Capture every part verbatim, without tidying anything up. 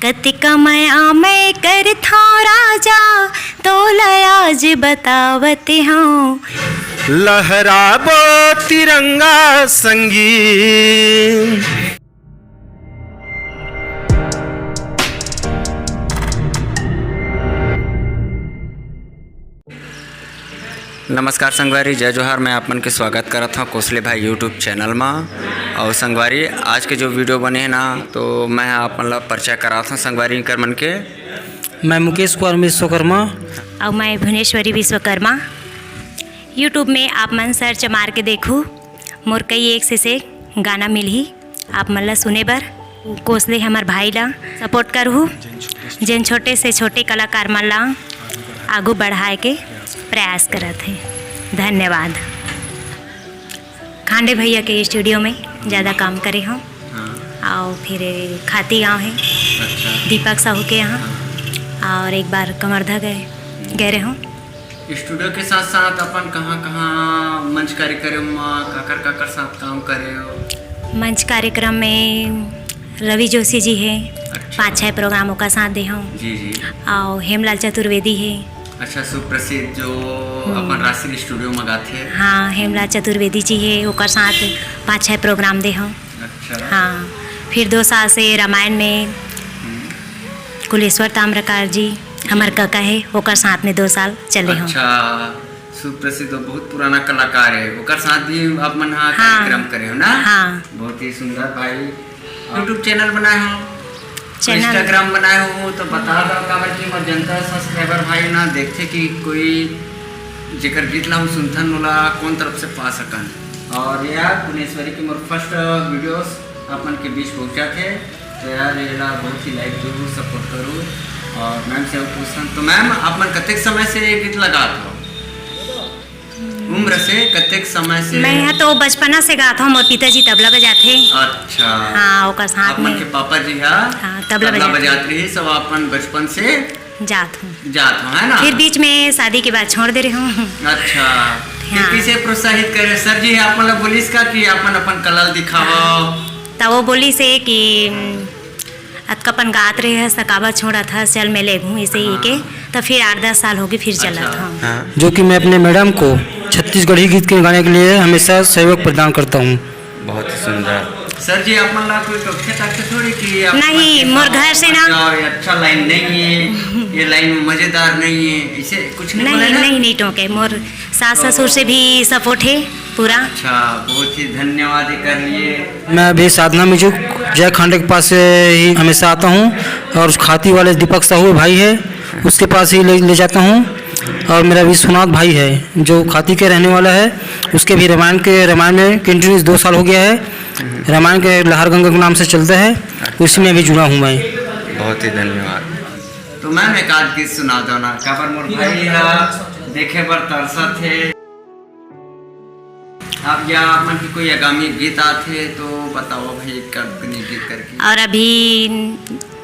कतिका मया मैं करथौं राजा, तोला आज बतावत हौं। लहराबो तिरंगा संगी। नमस्कार संगवारी, जय जोहार। मैं आप मन के स्वागत करत हौं कोसले भाई YouTube चैनल मा। और संगवारी, आज के जो वीडियो बने हे ना, तो मैं आप मन ला परिचय करात हौं संगवारी इनकर मन के। मैं मुकेश कुमार विश्वकर्मा। और मैं भुवनेश्वरी विश्वकर्मा। YouTube में आप मन सर्च मार के देखू, मोर कई एक से, से गाना मिलही आप मन ला सुने बर। कोसले हमर भाई ला सपोर्ट करहू, जेन छोटे से छोटे कलाकार मन ला आगू बढ़ाए के प्रयास करत हे। धन्यवाद। खांडे भैया के स्टूडियो में ज़्यादा काम करे हौं। हाँ। और फिर खाती गाँव है, अच्छा। दीपक साहू के यहाँ। हाँ। और एक बार कवर्धा गए, गए रहे हौं। स्टूडियो के साथ साथ अपन कहाँ कहाँ मंच कार्यक्रम मा काकर काकर साथ काम करे हो? मंच कार्यक्रम में रवि जोशी जी है, अच्छा। पाँच छः प्रोग्राम ओकर साथ दे हौं। जी, जी। और हेमलाल चतुर्वेदी है। अच्छा, सुप्रसिद्ध जो हम्म। अपन राष्ट्रीय स्टूडियो मा गाथे। हाँ, हेमलाल चतुर्वेदी जी है, ओकर साथ पाँच छः प्रोग्राम दे हौं। अच्छा। हाँ, फिर दो साल से रामायण में हम्म। कुलेश्वर ताम्रकार जी, हमर जी। कका है, ओकर साथ में दो साल चले हौं। अच्छा, सुप्रसिद्ध और बहुत पुराना कलाकार है, ओकर साथ भी आप मन हा हाँ। कार्यक्रम करे हो ना? हाँ। बहुत ही सुंदर भाई। YouTube चैनल बनाए हो, चैनल। Instagram बनाए हो, तो बता दो, काबर कि मोर जनता सब्सक्राइबर भाई ना देखथे कि कोई जेकर गीत ला हम सुनथन, ओला कौन तरफ से पा सकन। और यार, भुवनेश्वरी के मोर फर्स्ट वीडियोस आप मन के बीच पहुंचा थे, तो यार, एला बहुत ही लाइक करू, सपोर्ट करू। और मैम से पूछथन, तो मैम, आप मन कतेक समय से ये गीत लगात हो? उम्र से कतेक समय से? मैं ह तो बचपना से गात हौं, मोर पिताजी तबला बजाथे। अच्छा। हाँ, ओकर साथ आप मन में। के पापा जी हा हाँ, तबला तबला बजाथे। बजात रहिस, सब अपन बचपन से जात हौं। जात हौं, है ना? फिर बीच में शादी के बाद छोड़ दे रहे हूँ। अच्छा। फिर हाँ। किसे प्रोत्साहित करे? सर जी आप मन ला बोलिस का कि अपन, अपन कला ल दिखावा? त वो बोलिस हे कि, उम, अतका अपन गात रहे हस, त काबर छोड़त हस, चल मैं लेगहूँ, ऐसे ही हाँ। के। त फिर आठ दस साल होगे, फिर चलत अच्छा। हौं। हाँ। जो कि मैं अपने मैडम को छत्तीसगढ़ी गीत के गाने के लिए हमेशा सहयोग प्रदान करता हूँ। बहुत ही सुंदर। सर जी, आप मन ला कोई टोकथे टाकथे थोड़ी कि आप नहीं, मन के मोर घर से ना। अच्छा, ये अच्छा लाइन नहीं है, ये लाइन में मजेदार नहीं है, ऐसे कुछ नहीं नहीं, बोले ना? नहीं, नहीं टोके। मोर सास तो ससुर से भी सपोर्ट है पूरा। अच्छा, बहुत ही धन्यवाद ये कर लिए। मैं अभी साधना म्यूजिक जय खांडे के पास से ही हमेशा आता हूँ और खाती वाले दीपक साहू भाई है, उसके पास ही ले, ले जाता हूँ। और मेरा विश्वनाथ भाई है जो खाती के रहने वाला है, उसके भी रामायण के, रामायण में कंटिन्यूस दो साल हो गया है। रामायण के लहर गंगा के नाम से चलता है, उसी में भी जुड़ा हूँ मैं। बहुत ही धन्यवाद। तो मैम एक आध गीत सुना दो ना, काबर मोर भाई ला देखे बर तरसत हे। अब या आप मन के कोई आगामी गीत आथे तो बताओ भाई, कब गीत करके। और अभी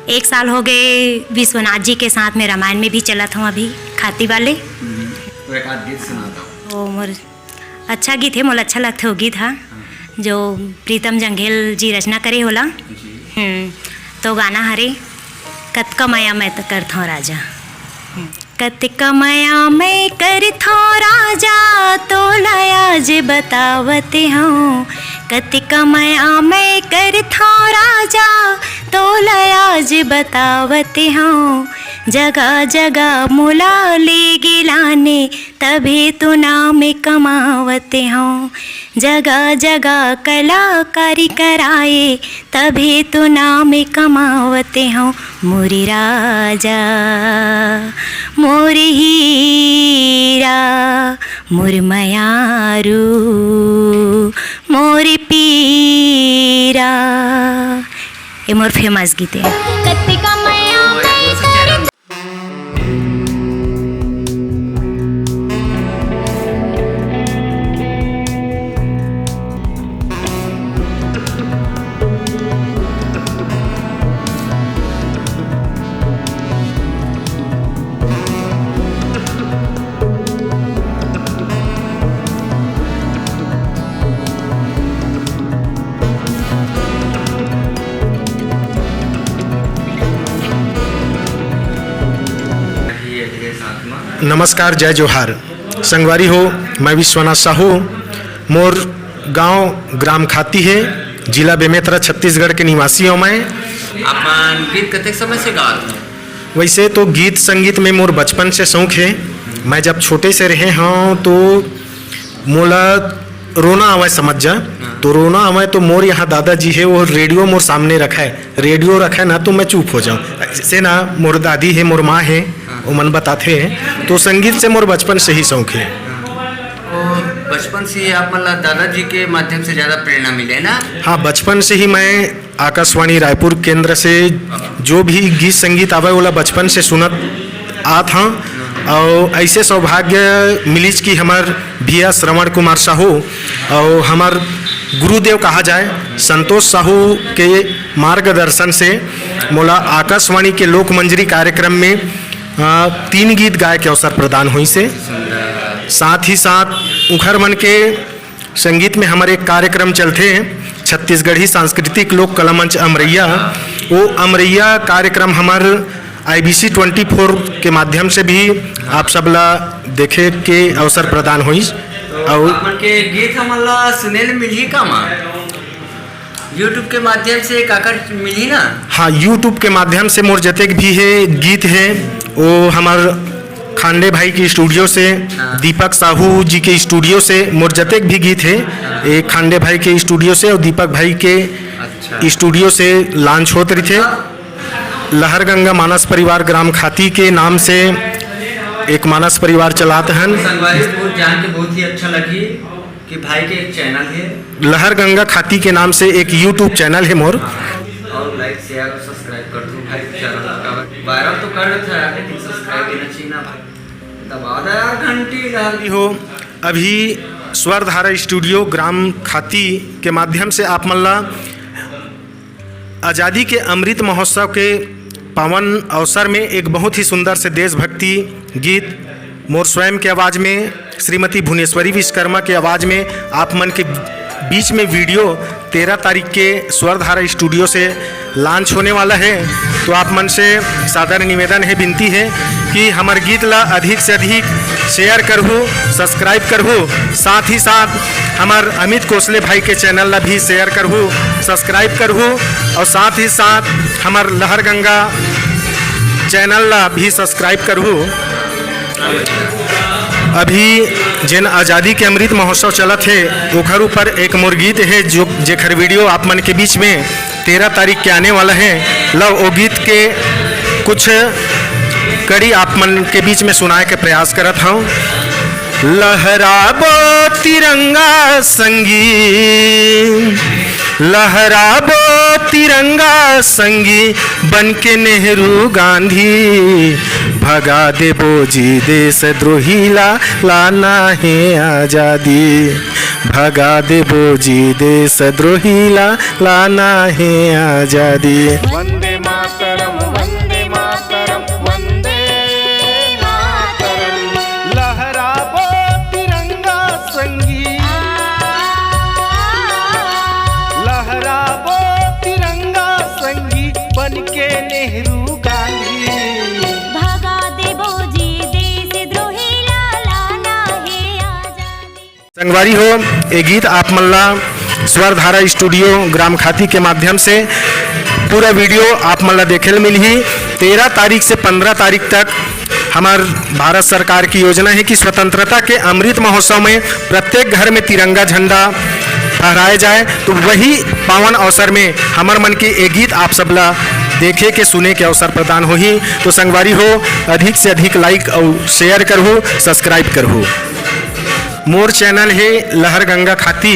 एक साल हो गए विश्वनाथ जी के साथ में रामायण में भी चलत हूँ अभी खाती वाले। हम्म, तो एक आध गीत सुना दो। ओ मोर अच्छा गीत है, मोला अच्छा लगथे वो गीत हा, हाँ। जो प्रीतम जंघेल जी रचना करे होला। जी। हम्म, तो गाना हरे, कतका मया मैं त करथौं राजा। हम्म। कतका मया मैं करथौं राजा, तोला आज बतावत हौं। कतका मया मैं करथौं राजा, तोला आज बतावत हौं। जगह जगह मोला ले गे लाने, तभे तो नाम कमावत हौं। जगह जगह कलाकारी कराए, तभे तो नाम कमावत हौं। मोरे राजा, मोरे हीरा, मोर मयारू, मोर पीरा। ये मोर फेमस गीत है। कतिका मया मैं नमस्कार, जय जोहार। संगवारी हो, मैं विश्वनाथ साहू, मोर गांव ग्राम खाती हे, जिला बेमेतरा, छत्तीसगढ़ के निवासी हूँ मैं। आप मन गीत कतेक समय से गात हो? वैसे तो गीत संगीत में मोर बचपन से शौक हे। मैं जब छोटे से रहे हूँ तो मोला रोना आवय, समझ जा। हाँ। तो रोना आवय तो मोर यहाँ दादाजी हे, वो रेडियो मोर सामने रखय, रेडियो रखय ना तो मैं चुप हो जाऊँ। जैसे ना मोर दादी हे, मोर माँ हे, हाँ। वो मन बताथे, तो संगीत से मोर बचपन से ही शौक हे। हाँ। वो बचपन से ही आप मतलब दादाजी के माध्यम से ज़्यादा प्रेरणा मिले ना? हाँ, बचपन से ही मैं आकाशवाणी रायपुर केंद्र से जो भी गीत संगीत आवय, ओला बचपन से सुनत आत हूँ। और ऐसे सौभाग्य मिलिस कि हमर भैया श्रवण कुमार साहू और हमर गुरुदेव कहा जाए संतोष साहू के मार्गदर्शन से मोला आकाशवाणी के लोकमंजरी कार्यक्रम में, अ, तीन गीत गाए के अवसर प्रदान होइस हे। साथ ही साथ उखर मन के संगीत में हमर एक कार्यक्रम चलथे, छत्तीसगढ़ी सांस्कृतिक लोक कला मंच अमरैया। वो अमरैया कार्यक्रम हमर आईबीसी ट्वेंटी फोर के माध्यम से भी आप सब ला देखे के अवसर प्रदान होइस। तो और आप मन के गीत हमन ला सुने ले मिलही का मा? YouTube के माध्यम से काकर मिलही ना? हाँ, YouTube के माध्यम से मोर जतेक भी हे गीत हे, वो हमर खांडे भाई के स्टूडियो से, हाँ। दीपक साहू जी के स्टूडियो से मोर जतेक भी गीत हे, हाँ। एक खांडे भाई के स्टूडियो से और दीपक भाई के अच्छा। स्टूडियो से लॉन्च होत रहिथे। लहर गंगा मानस परिवार ग्राम खाती के नाम से एक मानस परिवार चलात हन। संगवारी, बहुत जान के बहुत ही अच्छा लगी कि भाई के एक चैनल हे। लहर गंगा खाती के नाम से एक YouTube चैनल हे मोर। और लाइक, शेयर और सब्सक्राइब कर दो भाई, चैनल का वायरल तो कर देता है, लेकिन सब्सक्राइब देना चाहिए ना भाई। दबा दो यार घंटी, लहर। हो, अभी स्वरधारा स्टूडियो ग्राम खाती के माध्यम से आप मन ला आज़ादी के अमृत महोत्सव के पावन अवसर में एक बहुत ही सुंदर से देशभक्ति गीत मोर स्वयं के आवाज़ में, श्रीमती भुवनेश्वरी विश्वकर्मा के आवाज़ में आप मन के बीच में वीडियो तेरह तारीख के स्वरधारा स्टूडियो से लॉन्च होने वाला है। तो आप मन से सादर निवेदन है, विनती है कि हमर गीत ला अधिक से अधिक शेयर करहू, सब्सक्राइब करहू, साथ ही साथ हमर अमित कोसले भाई के चैनल ला भी शेयर करहू, सब्सक्राइब करहू और साथ ही साथ हमर लहर गंगा चैनल ला भी सब्सक्राइब करहू। अभी जेन आज़ादी के अमृत महोत्सव चलत हे, ओखर ऊपर एक मोर गीत हे, जो, जेखर वीडियो आप मन के बीच में तेरह तारीख के आने वाला हे। लव ओ गीत के कुछ कड़ी आप मन के बीच में सुनाए के प्रयास करत हूँ। लहराबो तिरंगा संगी, लहराबो तिरंगा संगी, बन के नेहरू गांधी, भगा देबो जी देशद्रोही ला, लाना हे आजादी। भगा देबो जी देशद्रोही ला, लाना हे आजादी। वंदे मातरम, वंदे मातरम, वंदे मातरम। लहराबो तिरंगा संगी, लहराबो तिरंगा संगी, बन के नेहरू गांधी। भगा देबो जी देशद्रोही ला, लाना हे आजादी। संगवारी हो, ये गीत आप मन ला स्वरधारा स्टूडियो ग्राम खाती के माध्यम से पूरा वीडियो आप मन ला देखे ल मिलही। तेरह तारीख से पन्द्रह तारीख तक हमर भारत सरकार की योजना है कि स्वतंत्रता के अमृत महोत्सव में प्रत्येक घर में तिरंगा झंडा फहराए जाए। तो वही पावन अवसर में हमर मन के ये गीत आप सब ला देखे के, सुने के अवसर प्रदान होही। तो संगवारी हो, अधिक से अधिक लाइक अउ शेयर करहू, सब्सक्राइब करहू। मोर चैनल हे लहर गंगा खाती,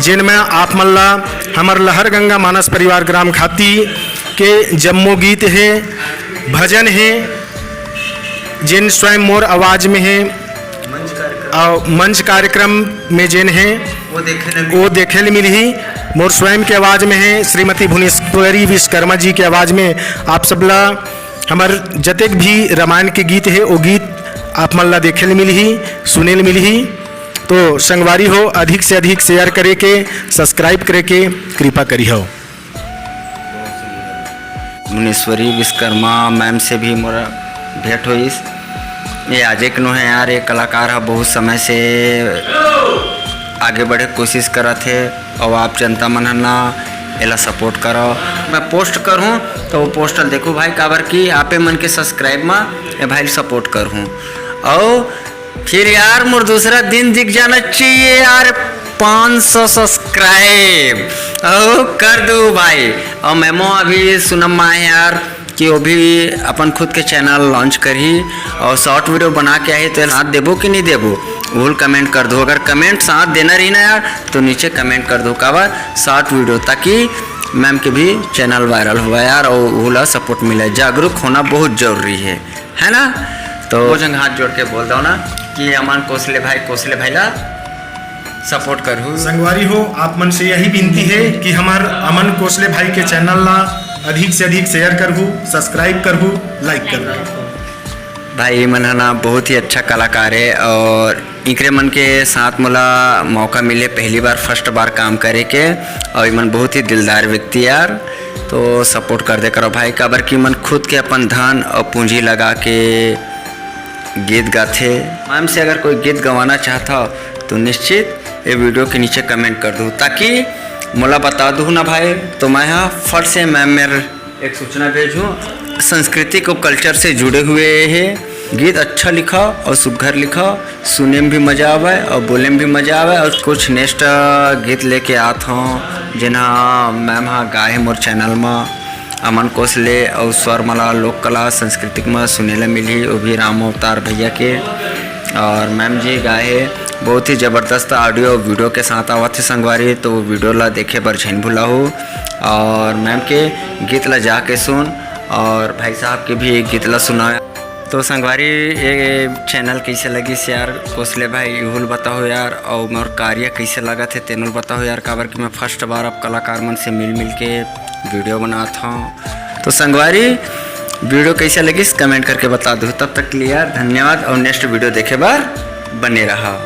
जेन में आप मन ला हमर लहर गंगा मानस परिवार ग्राम खाती के जम्मो गीत हे, भजन हे, जेन स्वयं मोर आवाज में हे, अउ मंच कार्यक्रम में जेन हे, वो देखे ल मिलही। मोर स्वयं के आवाज में हे, श्रीमती भुवनेश्वरी विश्वकर्मा जी के आवाज में आप सब ला हमर जतेक भी रामायण के गीत हे, वो गीत आप मन ला देखे ल मिलही, सुने ल मिलही। तो संगवारी हो, अधिक से अधिक शेयर करे के, सब्सक्राइब करे के कृपा करिहव। भुवनेश्वरी विश्वकर्मा मैम से भी मोर भेंट होइस। ये आजे के नो हे यार, ये कलाकार ह बहुत समय से आगे बढ़े के कोशिश करत हे, अउ आप जनता मन ह ना एला सपोर्ट करो। मैं पोस्ट करहूँ तो वो पोस्टल देखो भाई, काबर कि आपे मन के सब्सक्राइब म ये भाई सपोर्ट करहूँ। अउ फिर यार मोर दूसरा दिन दिख जाना चाहिए यार, पाँच सौ सब्सक्राइब अउ कर दो भाई। अउ मेमो अभी सुनम मा हे यार कि वो भी अपन खुद के चैनल लॉन्च करही अउ शॉर्ट वीडियो बना के आही, तो साथ देबो कि नहीं देबो, वो कमेंट कर दो। अगर कमेंट साथ देना रही ना यार, तो नीचे कमेंट कर दो काबर शॉर्ट वीडियो, ताकि मैम के भी चैनल वायरल हो यार, अउ वो ला सपोर्ट मिले। जागरूक होना बहुत जरूरी है, है ना? तो वो जंग हाथ जोड़ के बोल दो ना कि अमन कोसले भाई, कोसले भाई ला सपोर्ट करहू। संगवारी हो, आप मन से यही विनती है कि हमार अमन कोसले भाई के चैनल ला अधिक से अधिक शेयर करहू, सब्सक्राइब करहू, लाइक करहू। भाई मन ह ना बहुत ही अच्छा कलाकार है और इकरे मन के साथ मोला मौका मिले पहली बार, फर्स्ट बार काम करे के, और इमन बहुत ही दिलदार व्यक्ति यार। तो सपोर्ट कर दे करो भाई, काबर कि मन खुद के अपन धन और पूंजी लगा के गीत गाथे। मैम से अगर कोई गीत गवाना चाहत हो तो निश्चित ये वीडियो के नीचे कमेंट कर दू, ताकि मोला बता दू ना भाई, तो मैं हा फट से मैम मेर एक सूचना भेजूँ। संस्कृति को कल्चर से जुड़े हुए हे, गीत अच्छा लिखा और सुघर लिखा, सुने में भी मजा आवे और बोले में भी मजा आवे। और कुछ नेक्स्ट गीत लेके आत हूँ, जेन हा मैम हा गाए हे मोर चैनल मा। अमन कोसले अउ स्वर मला लोक कला सांस्कृतिक म सुने ल मिलही, वो भी राम अवतार भैया के। और मैम जी गाए हे, बहुत ही जबरदस्त ऑडियो वीडियो के साथ आवत हे संगवारी, तो वो वीडियो ला देखे बर झन भुलाहू। और मैम के गीत ला जाके सुन, और भाई साहब के भी एक गीत ला सुनाओ। तो संगवारी, ये चैनल कैसे लगिस यार, कोसले भाई, इहू ल बताओ यार, और मोर कार्य कैसे लगत हे, तेनू ल बताओ यार, काबर कि मैं फर्स्ट बार अब कलाकार मन से मिल मिल के वीडियो बनात हूँ। तो संगवारी, वीडियो कैसे लगिस, कमेंट करके बता दो। तब तक के लिए यार, धन्यवाद, और नेक्स्ट वीडियो देखे बर बने रहा।